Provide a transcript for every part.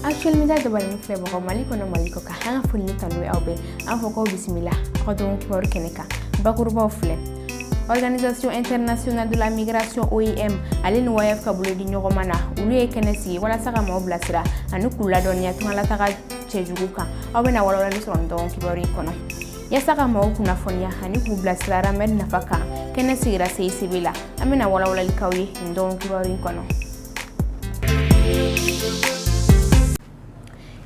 Actuel Media jabaranin filɛbagaw Mali kɔnɔ, Mali kɔ kan, an ka foli ni tanu bɛ aw bɛɛ. An fɔ k'aw bisimila aw ka dɔgɔkun kibaru kɛnɛ kan. Bakurubaw filɛ: Organisation internationale de la migration, OIM, ale ni WAEF ka bolodi ɲɔgɔnma na, olu ye kɛnɛ sigi walasa ka maaw bilasira ani k'u ladɔnniya tungalataga cɛjugu kan. Aw bɛna walawalali sɔrɔ nin dɔgɔkun kibaru in kɔnɔ. Yaasa ka maaw kunnafoniya ani k'u bilasira RAMED nafa kan, kɛnɛ sigira CICB la. An bɛna walawalali k'aw ye nin dɔgɔkun kibaru in kɔnɔ.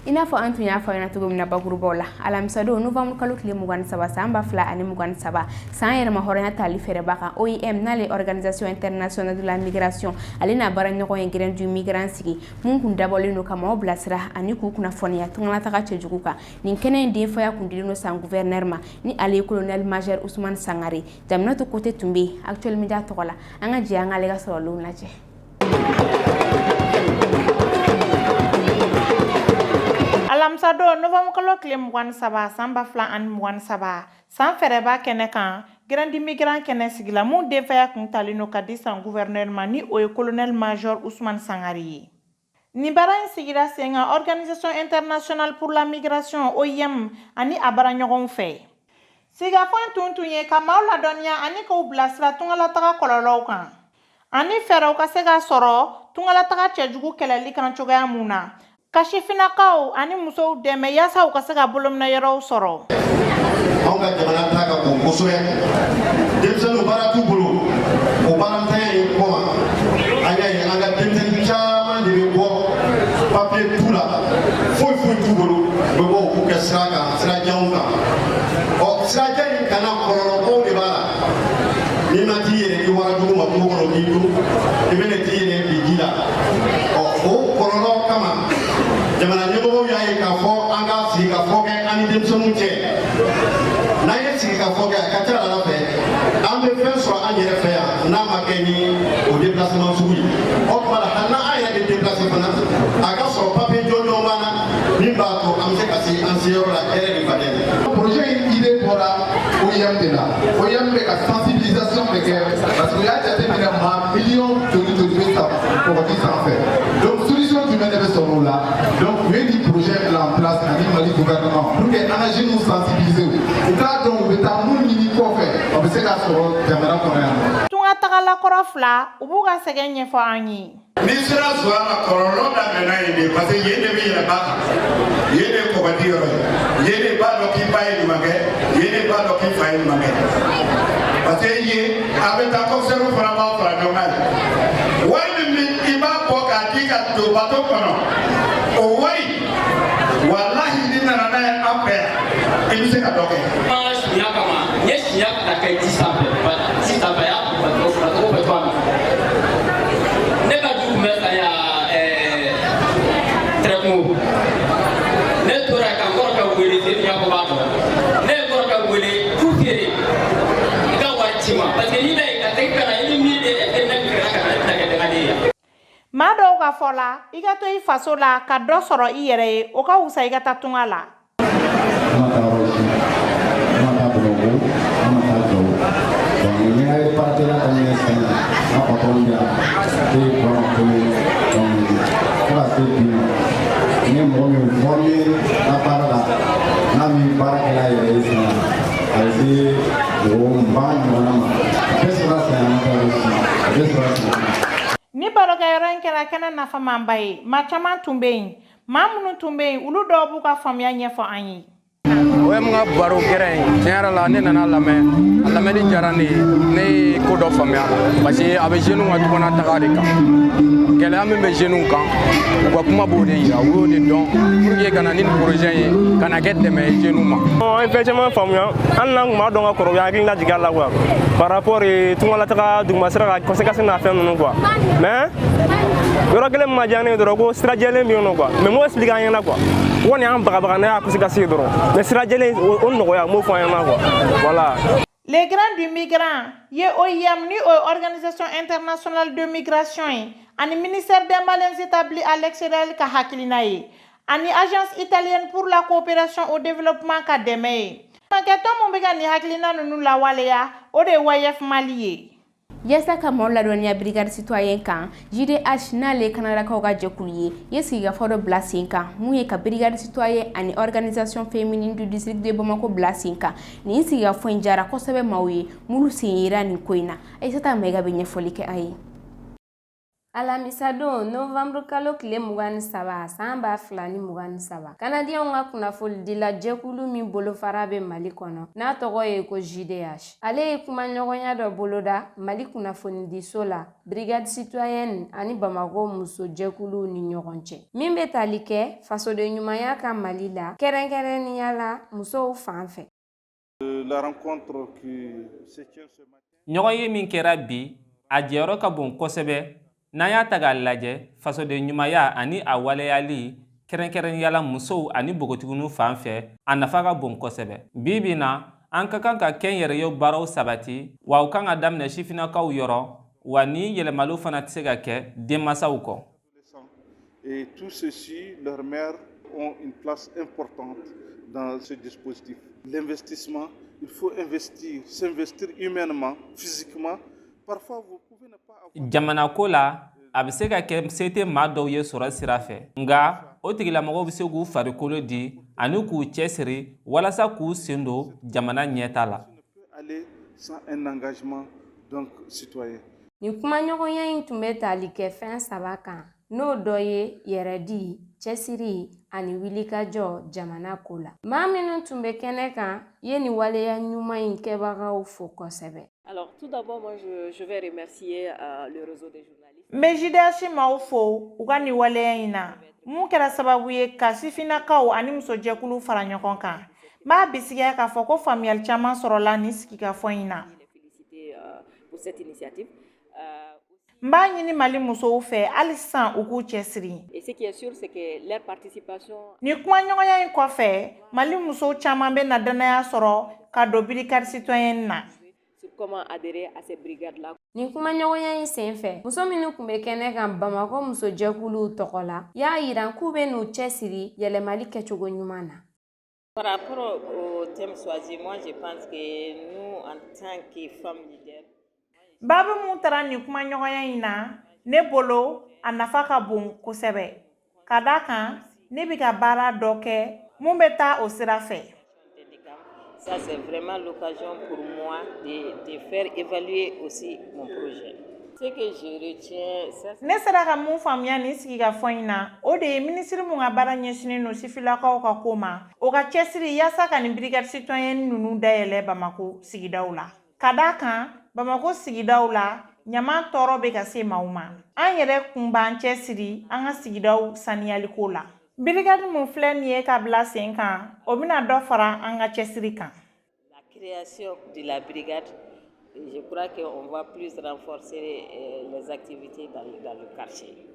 I n'a fɔ an tun y'a fɔ ɲɛna cogo min na bakurubaw la, alamisadon novembre kalo tile 23 san 2023, san yɛrɛmahɔrɔnya tali fɛɛrɛba kan, OIM, n'ale Organisation internationale de la migration, ale n'a baaraɲɔgɔn ye Grain du migrant sigi, mun kun dabɔlen don ka maaw bilasira ani k'u kunnafoniya tungalataga cɛjugu kan. Nin kɛnɛ in denfaya kun dilen don san gouverneur ma, ni ale ye colonel major Ousmane Sangare. Jaminatu Kote tun bɛ yen Actuel Media tɔgɔ la. An ka jɛ an k'ale ka sɔrɔlenw lajɛ. Alamisadon novembre kalo tile 23 san 2023, san fɛrɛba kɛnɛ kan, Grain du migrant kɛnɛ sigila, mun denfaya kun talen don ka di san gouverneur ma, ni o ye colonel major Ousmane Sangare ye. Nin baara in sigira sen kan Organisation internationale pour la migration, OIM, ani a baaraɲɔgɔnw fɛ. Sigafɔ in tun ye ka maaw ladɔnniya ani k'u bilasira tungalataga kɔlɔlɔw kan ani fɛɛrɛw ka se ka sɔrɔ tungalataga cɛjugu kɛlɛli kan cogoya mun na, ka sifinnakaw ani musow dɛmɛ yaasa u ka se ka bolominɛ yɔrɔw sɔrɔ. Anw ka jamana ta ka bon kosɛbɛ. Denmisɛnninw, baara t'u bolo. O baarantanya in kɔma, an y'a ye an ka denmisɛnnin caman de bɛ bɔ, papiye t'u la, foyi foyi t'u bolo, u bɛ bɔ u k'u kɛ sira kan, sira janw kan. Ɔ, sirajan in kana, kɔlɔlɔbaw de b'a la. N'i ma t'i yɛrɛ di warajugu ma kungo kɔnɔ k'i dun, i bɛna t'i yɛrɛ bin ji la. Ɔ, o kɔlɔlɔ kama, jamana ɲɛmɔgɔw y'a ye k'a fɔ an ka sigikafɔ kɛ an ni denmisɛnninw cɛ. N'an ye sigikafɔ kɛ, a ka ca ala fɛ, an bɛ fɛn sɔrɔ an yɛrɛ fɛ yan, n'a ma kɛ ni o déplacement sugu ye. O tuma la, hali n'an yɛrɛ bɛ déplacer fana, a ka sɔrɔ papiye jɔnjɔn b'an na min b'a to an bɛ se ka se an seyɔrɔ la hɛrɛ ni badenya ye. Projet in idée bɔra OIM de la. OIM bɛ ka sensibilisation de kɛ parce que u y'a jateminɛ, maa miliyɔn joli joli bɛ sa kɔgɔji sanfɛ. Donc solution jumɛn de bɛ sɔrɔ o la? Donc u ye nin projet bila en place ani Mali gouvernement pour que an ka jeunes sensibiliser, u k'a dɔn u bɛ taa mun ɲini kɔfɛ, o bɛ se ka sɔrɔ jamana kɔnɔ yan nɔ. Tunga tagalakɔrɔ fila, u b'u ka sɛgɛn ɲɛfɔ an ye. N'i sera Zuwa la, kɔlɔlɔ daminɛna yen de, parce que yen de bɛ yɛlɛn ba kan, yen de ye kɔgɔji yɔrɔ ye, yen de b'a dɔn k'i ba ye ɲuman kɛ, yen de b'a dɔn k'i fa ye ɲuman kɛ, parce que yen a bɛ taa commissaire fana b'a fara ɲɔgɔn kan yen. Wari min bɛ i b'a bɔ k'a di ka don bato kɔnɔ, o wari, walahi, n'i nana n'a ye an fɛ yan, i bɛ se ka dɔ kɛ. Sunya kama n ye sunya ka kɛ ji sanfɛ, ji sanfɛ a y'a bato bato fɛ cogoya min, ne ka du tun bɛ san yan Tɛrɛkungo. Ne tora ka n kɔrɔkɛ wele, Sedu Ɲako b'a dɔn. Ne ye kɔrɔkɛ wele, du feere, i ka wari ci ma, parce que n'i bɛ ka segin ka na, i ni miiri de, est ce que ne kɛra ka na, ne tɛna kɛ dangaden ye. Maa dɔw ka fɔ la, i ka to i faso la ka dɔ sɔrɔ i yɛrɛ ye, o ka wusa i ka taa tunga la. An ma taa yɔrɔ si, an ma taa Bamakɔ, an ma taa Gawo. Donc ni n ka baarakɛla daminɛ sisan, n ka patron bɛ yan, ne ye Burama Kone. Donc fo ka se bi ma, n ye mɔgɔ min formé n ka baara la, n'a min baara kɛla a yɛrɛ ye sisan, a bɛ se mɔgɔ 20 ɲɔgɔnna ma. A bɛɛ sɔrɔ san, an ma taa yɔrɔ si, a bɛɛ sɔrɔ san. Ni barokɛyɔrɔ in kɛra kɛnɛ nafamanba ye. Maa caman tun bɛ yen. Maa minnu tun bɛ yen, olu dɔw b'u ka faamuya ɲɛfɔ an ye. O ye mun ka baro gɛrɛ in, tiɲɛ yɛrɛ la, ne nana lamɛn, a lamɛnni diyara ne ye. Ne ye ko dɔ faamuya, parce que a bɛ jeunes ka tugana taga de kan, gɛlɛya min bɛ jeunes kan, u ka kuma b'o de yira, u y'o de dɔn pour que ka na ni nin projet ye, ka na kɛ dɛmɛ ye jeunes ma. An ye fɛn caman faamuya, hali n'an tun b'a dɔn ka kɔrɔ, u y'an hakili lajigin a la quoi, par rapport tungalataga duguma sira ka conséquence n'a fɛn ninnu quoi. Mais yɔrɔ kelen min ma diya ne ye dɔrɔn, ko sira jɛlen bɛ yen nɔ quoi, mais m'o expliqué an ɲɛna quoi. O kɔni y'an bagabaga n'a y'a conséquence ye dɔrɔn, mais sira jɛlen, o nɔgɔya, m'o fɔ an ɲɛna quoi, voilà. Les Grains du Migrant ye OIM, ni o ye Organisation internationale de migration ye, ani ministère des Maliens établis à l'extérieur ka hakilina ye, ani Agence italienne pour la coopération au développement ka dɛmɛ ye. Mankɛtɔn mun bɛ ka nin hakilina ninnu lawaleya, o de ye WAEF Mali ye. Yaasa ka maaw ladɔnniya brigade citoyen kan, JDH, n'ale ye Kanadakaw ka jɛkulu ye, ye sigikafɔ dɔ bila sen kan mun ye ka brigade citoyen ani organisation féminine du district de Bamako bila sen kan. Nin sigikafɔ in jara kosɛbɛ maaw ye minnu sen yera nin ko in na. Aïssata Maïga bɛ ɲɛfɔli kɛ a ye. Alamisadon, novanburu kalo tile 23, san 2023, Kanadiyɛnw ka kunnafonidila jɛkulu min bolofara bɛ Mali kɔnɔ, n'a tɔgɔ ye ko JDH, ale ye kumaɲɔgɔnya dɔ boloda Mali kunnafonidiso la brigade citoyenne ani Bamakɔ muso jɛkuluw ni ɲɔgɔn cɛ, min bɛ tali kɛ fasoden ɲumanya kan Mali la, kɛrɛnkɛrɛnnenya la musow fan fɛ. Ɲɔgɔn ye min kɛra bi, a jɔyɔrɔ ka bon kosɛbɛ n'an y'a ta k'a lajɛ fasoden ɲumanya ani a waleyali, kɛrɛnkɛrɛnnenya la musow ani npogotigininw fan fɛ, a nafa ka bon kosɛbɛ. Bi bi na, an ka kan ka kɛnyɛrɛye baaraw sabati, wa u kan ka daminɛ sifinnakaw yɔrɔ, wa ni yɛlɛmaliw fana tɛ se ka kɛ denmansaw kɔ. Et tout ceci, leurs mères ont une place importante dans ce dispositif. L'investissement, il faut investir, s'investir humainement, physiquement. Parfois, vous pouvez ne pas avoir. Jamana ko la, a bɛ se ka kɛ se tɛ maa dɔw ye sɔrɔ sira fɛ, nka o tigilamɔgɔw bɛ se k'u farikolo di ani k'u cɛsiri walasa k'u sen don jamana ɲɛta la. Aller sans un engagement donc citoyen. Nin kumaɲɔgɔnya in tun bɛ tali kɛ fɛn saba kan, n'o dɔ ye yɛrɛdi, cɛsiri ani wulikajɔ jamana ko la. Maa minnu tun bɛ kɛnɛ kan ye nin waleya ɲuman in kɛbagaw fo kosɛbɛ. Alors, tout d'abord, moi, je vais remercier le réseau des journalistes. N bɛ JDH maaw fo u ka nin waleya in na mun kɛra sababu ye ka sifinnakaw ani musojɛkulu fara ɲɔgɔn kan. N b'a bisigiya k'a fɔ ko faamuyali caman sɔrɔla nin sigikafɔ in na. Féliciter pour cette initiative. N b'a ɲini Mali musow fɛ hali sisan u k'u cɛsiri. Et ce qui est sûr, c'est que leur participation Nin kumaɲɔgɔnya in kɔfɛ, Mali musow caman bɛ na danaya sɔrɔ ka don brigade citoyenne na. Sur comment adhérer à ces brigades-là. Nin kumaɲɔgɔnya in sen fɛ, muso minnu tun bɛ kɛnɛ kan Bamakɔ musojɛkuluw tɔgɔ la y'a yira k'u bɛ n'u cɛsiri yɛlɛmali kɛcogo ɲuman na. Par rapport au thème choisi, moi je pense que nous, en tant que femmes leaders, Baabu mun taara nin kumaɲɔgɔnya in na, ne bolo a nafa ka bon kosɛbɛ, ka da kan ne bɛ ka baara dɔ kɛ mun bɛ taa o sira fɛ. Ça c'est vraiment l'occasion pour moi de faire évaluer aussi mon projet. Ce que je retiens, ça, Ne sera ka mun faamuya nin sigikafɔ in na, o de ye minisiri mun ka baara ɲɛsinnen don sifilakaw ka ko ma, o ka cɛsiri yaasa ka nin brigade citoyenne ninnu dayɛlɛ Bamako sigidaw la, ka da kan Bamako sigidaw la, ɲaman tɔɔrɔ bɛ ka se maaw ma. An yɛrɛ kun b'an cɛsiri an ka sigidaw saniyaliko la. Brigade mun filɛ nin ye ka bila sen kan, o bɛna dɔ fara an ka cɛsiri kan. La création de la brigade, je crois qu'on va plus renforcer les activités dans le quartier.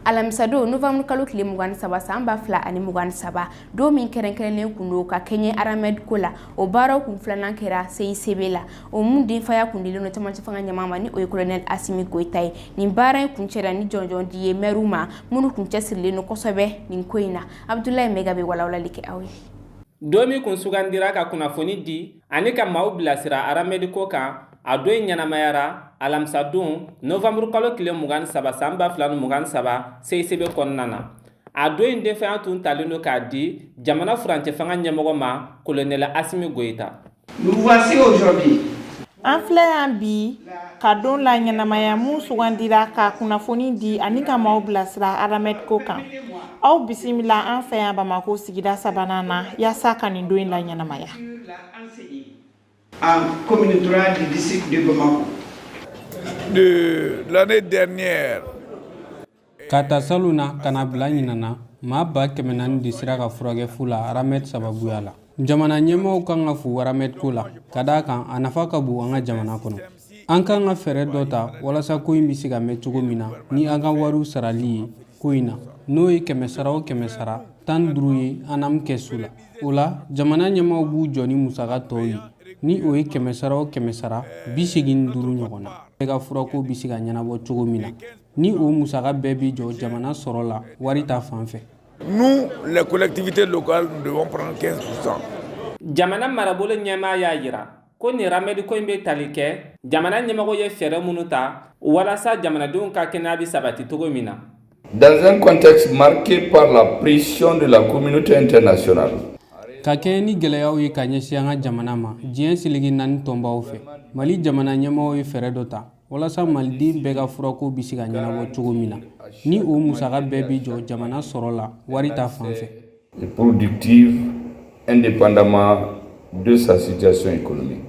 Alamisadon, novembre kalo tile 23, san 2023, don min kɛrɛnkɛrɛnnen kun don ka kɛɲɛ ARAMED ko la, o baaraw kun filanan kɛra CICB la, o mun denfaya kun dilen don cɛmancɛ fanga ɲɛmaa ma, ni o ye colonel Assimi Goïta ye. Nin baara in kun cɛra ni jɔnjɔn di ye mɛriw ma minnu kun cɛsirilen don kosɛbɛ nin ko in na. Abdoulaye Mega bɛ walawalali kɛ aw ye. Don min kun sugandira ka kunnafoni di ani ka maaw bilasira ARAMED ko kan, a don in ɲɛnamayara alamisadon, novanburu kalo tile 23, san 2023, CICB kɔnɔna na. A don in denfaya tun talen don k'a di jamana furancɛ fanga ɲɛmɔgɔ ma, colonel Assimi Goïta. Nous voici aujourd'hui An filɛ yan bi ka don la ɲɛnamaya mun sugandira ka kunnafoni di ani ka maaw bilasira ARAMED ko kan. Aw bisimila an fɛ yan Bamako sigida sabanan na yaasa ka nin don in la ɲɛnamaya. En commune 3 du district de Bamako. De l'année dernière. Ka ta salon na ka na bila ɲinan na, maa 400 000 de sera ka furakɛ fu la ARAMED sababuya la. Jamana ɲɛmaaw kan ka fo ARAMED ko la, ka d'a kan a nafa ka bon an ka jamana kɔnɔ. An kan ka fɛɛrɛ dɔ ta walasa ko in bɛ se ka mɛn cogo min na ni an ka wariw sarali ye ko in na, n'o ye kɛmɛ sara o kɛmɛ sara 15 ye ANAM kɛsu la. O la, jamana ɲɛmaaw b'u jɔ ni musaka tɔw ye, ni o ye kɛmɛ sara o kɛmɛ sara 85 ɲɔgɔn na. Bɛɛ ka furako bɛ se ka ɲɛnabɔ cogo min na, ni o musaka bɛɛ bɛ jɔ jamana sɔrɔ la wari ta fan fɛ. Nous, les collectivités locales, nous devons prendre 15%. Jamana marabolo ɲɛmaa y'a yira ko nin RAMED ko in bɛ tali kɛ jamana ɲɛmɔgɔ ye fɛɛrɛ minnu ta walasa jamanadenw ka kɛnɛya bɛ sabati cogo min na. Dans un contexte marqué par la pression de la communauté internationale, Ka kɛɲɛ ni gɛlɛyaw ye ka ɲɛsin an ka jamana ma diɲɛ seleke naani tɔnbaw fɛ, Mali jamana ɲɛmaaw ye fɛɛrɛ dɔ ta walasa maliden bɛɛ ka furako bɛ se ka ɲɛnabɔ cogo min na, ni o musaka bɛɛ bɛ jɔ jamana sɔrɔ la wari ta fan fɛ. Et productive indépendamment de sa situation économique.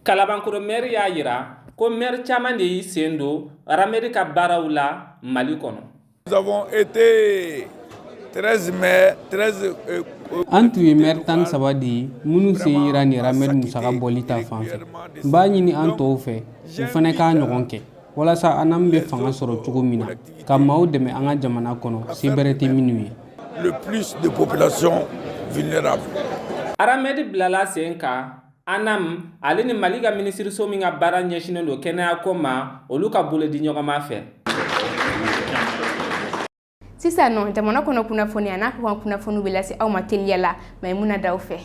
Kalabankoro mɛri y'a yira ko mɛri caman de y'i sen don RAMED ka baaraw la Mali kɔnɔ. Nous avons été 13 maires, 13 An tun ye mɛri 13 de ye minnu sen yera nin RAMED musaka bɔli ta fan fɛ. N b'a ɲini an tɔw fɛ, u fana k'a ɲɔgɔn kɛ walasa ANAM bɛ fanga sɔrɔ cogo min na ka maaw dɛmɛ an ka jamana kɔnɔ, se bɛrɛ tɛ minnu ye. Le plus de populations vulnérables. RAMED bilala sen kan ANAM ale ni Mali ka minisiriso min ka baara ɲɛsinnen don kɛnɛyako ma, olu ka bolodi ɲɔgɔnma fɛ. Sisan nɔ, jamana kɔnɔ kunnafoni a n'a kɔkan kunnafoniw bɛ lase aw ma teliya la Mayimuna Daw fɛ.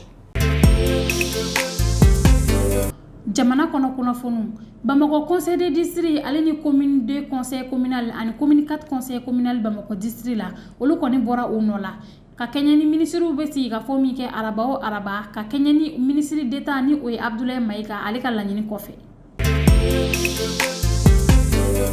Jamana kɔnɔ kunnafoniw: Bamakɔ conseil de district ale ni commune 2 conseil communal ani commune 4 conseil communal Bamakɔ district la, olu kɔni bɔra u nɔ la ka kɛɲɛ ni minisiriw bɛ sigi ka fɔ min kɛ araba o araba, ka kɛɲɛ ni ministre d'État ni o ye Abdoulaye Maïga ale ka laɲini kɔfɛ.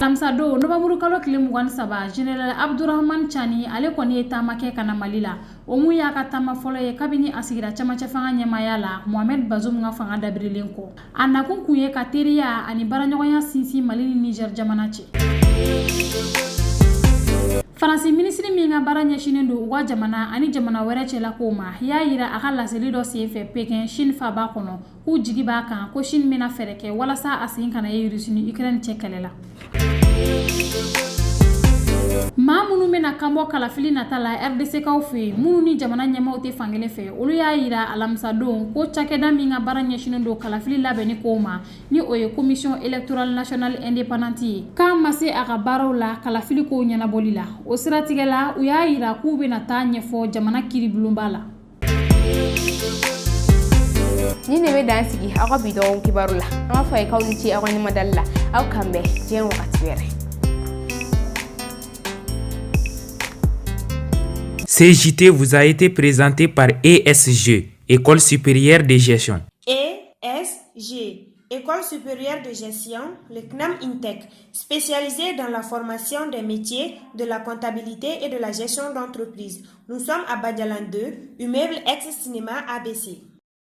Alamisadon novembre kalo tile 23, général Abdourahamane Tiani ale kɔni ye taama kɛ ka na Mali la. O mun y'a ka taama fɔlɔ ye kabini a sigira camancɛ fanga ɲɛmaaya la Mohamed Bazoum ka fanga dabirilen kɔ. A nakun kun ye ka teriya ani baaraɲɔgɔnya sinsin Mali ni Niger jamana cɛ. Faransi minisiri min ka baara ɲɛsinnen don u ka jamana ani jamana wɛrɛ cɛla kow ma y'a yira a ka laseli dɔ senfɛ Pekin, Chine faaba kɔnɔ, k'u jigi b'a kan ko Chine bɛna fɛɛrɛ kɛ walasa a sen kana ye Russie ni Ukraine cɛ kɛlɛ la. Maa minnu bɛna kanbɔ kalafili nata la RDC-kaw fɛ yen, minnu ni jamana ɲɛmaaw tɛ fankelen fɛ, olu y'a yira alamisadon ko cakɛda min ka baara ɲɛsinnen don kalafili labɛnni kow ma, ni o ye Commission électorale nationale indépendante ye, k'a ma se a ka baaraw la kalafili kow ɲɛnabɔli la. O siratigɛ la, u y'a yira k'u bɛna taa ɲɛfɔ jamana kiiribulonba la. Nin de bɛ dan sigi aw ka bi dɔgɔkun kibaru la. An b'a fɔ a ye k'aw ni ce aw ka ɲɛmadali la. Aw k'an bɛn diɲɛ wagati wɛrɛ. Ce JT vous a été présenté par ESG, École supérieure de gestion. ESG, École supérieure de gestion, le CNAM INTEC, spécialisé dans la formation des métiers de la comptabilité et de la gestion d'entreprise. Nous sommes à Badialan 2, immeuble ex-cinéma ABC.